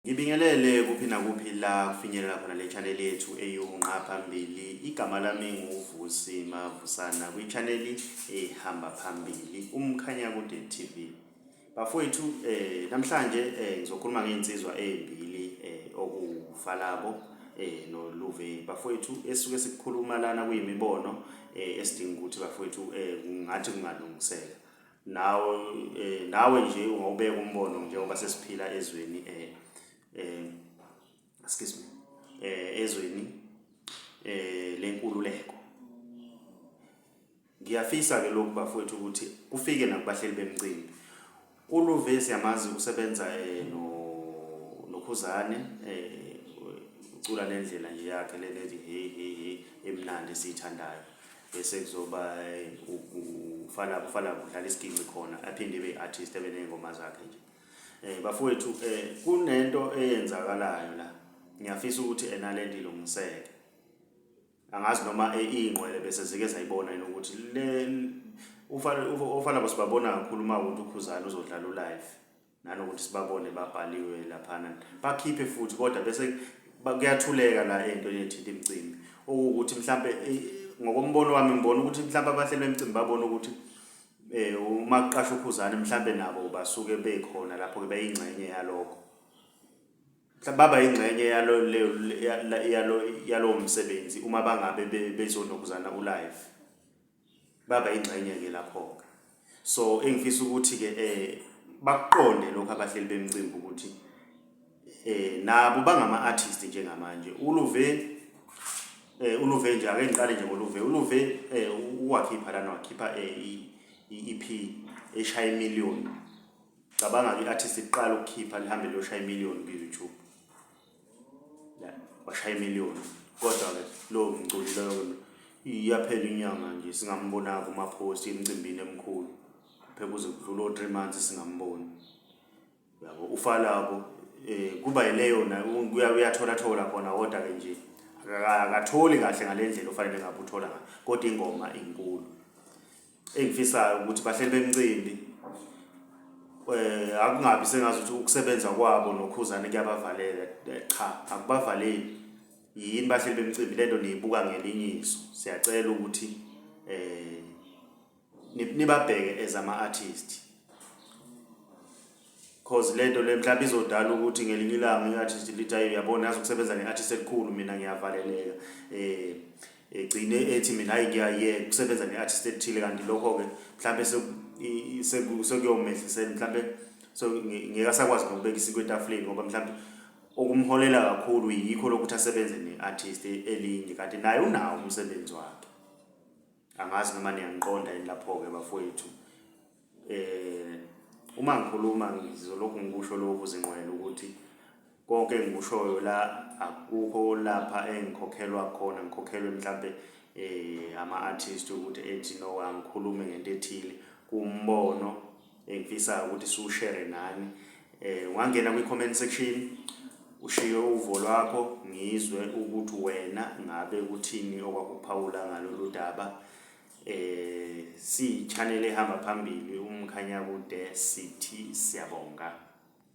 Ngibingelele kuphi nakuphi la kufinyelela khona le channel yethu eyunqa phambili. Igama lami nguVusi Mavusana kwi-channel ehamba phambili uMkhanyakude TV. Bafowethu namhlanje ngizokhuluma ngey'nsizwa ey'mbili okuFalabo noLuve. Bafowethu esuke sikukhuluma lana kuyimibono esidinga ukuthi bafowethu kungathi kungalungiseka. Nawe nawe nje ungawubeka umbono njengoba sesiphila ezweni excuse me ezweni lenkululeko. Ngiyafisa ke lokhu bafowethu ukuthi kufike nakubahleli bemcimbi. ULuve siyamazi usebenza no noKhuzane ucula lendlela nje yakhe le lethi hey hey hey emnandi esiyithandayo. Bese kuzoba uFalabo uFalabo udlala isiginci khona aphinde ibe artist ebe nezingoma zakhe nje. Bafowethu kunento eyenzakalayo la. Ngiyafisa ukuthi enalento ilungiseke. Angazi noma iy'ngqwele bese zike zayibona yini ukuthi le oFalabo sibabona kakhulu uma ukuthi uKhuzani uzodlala ulive nanokuthi sibabone babhaliwe laphana bakhiphe futhi kodwa bese kuyathuleka la entweni ethinta imicimbi okuwukuthi mhlampe ngokombono wami ngibona ukuthi mhlampe abahleli bemicimbi babona ukuthi uma kuqashwa uKhuzani mhlampe nabo basuke bekhona lapho-ke beyingxenye yalokho. Mhlawumbe baba yingxenye yalo yalo yalowo msebenzi uma bangabe bezonokuzana ulive. Baba yingxenye ke lapho-ke. So engifisa ukuthi-ke bakuqonde lokhu abahleli bemicimbi ukuthi nabo bangama-artist njengamanje. ULuve uLuve nje ake ngiqale nje ngoLuve. ULuve wakhipha lana wakhipha i-EP eshaya imiliyoni. Cabanga-ke i-artist iqala ukukhipha lihambe liyoshaya imiliyoni ku-YouTube. La washaya imiliyoni. Kodwa-ke lowo mculi loyo iyaphela inyanga nje singambonanga kuma-post emicimbini emikhulu. Kuphela kuze kudlule o-3 months singamboni. Uyabo uFalabo kuba yileyo na uyathola thola khona kodwa-ke nje akatholi kahle ngale ndlela ofanele ngabe uthola ngayo. Kodwa ingoma inkulu. Engifisayo ukuthi bahleli bemcimbi akungabi sengazuthi ukusebenza kwabo noKhuzani kuyabavalela. Cha, akubavaleli. Yini bahleli bemcimbi lento niyibuka ngelinye iso. Siyacela ukuthi nibabheke as ama-artist. Cause lento le mhlawumbe izodala ukuthi ngelinye ilanga i-artist lithi hayi uyabona yazi ukusebenza ne-artist elikhulu mina ngiyavaleleka. Egcine ethi mina hayi ngiyayeka ukusebenza ne-artist ethile kanti lokho-ke mhlampe sekuyomehlisela mhlampe so ngeke asakwazi nokubeka isinkwa etafuleni ngoba mhlampe okumholela kakhulu yikho lokuthi asebenze ne-artist elinye kanti naye unawo umsebenzi wakhe. Angazi noma niyangiqonda yini lapho-ke bafowethu. Uma ngikhuluma ngizolokhu ngikusho lokhu zinqwele ukuthi konke engikushoyo la akukho lapha engikhokhelwa khona ngikhokhelwe mhlampe ama-artist ukuthi ethi no angikhulume ngento ethile. Kuwumbono engifisayo ukuthi siwushere nani. Ungangena kwi-comment section ushiye uvo lwakho ngizwe ukuthi wena ngabe kuthini okwakuphawula ngalolu daba. Siyi-channel ehamba phambili uMkhanyakude sithi siyabonga.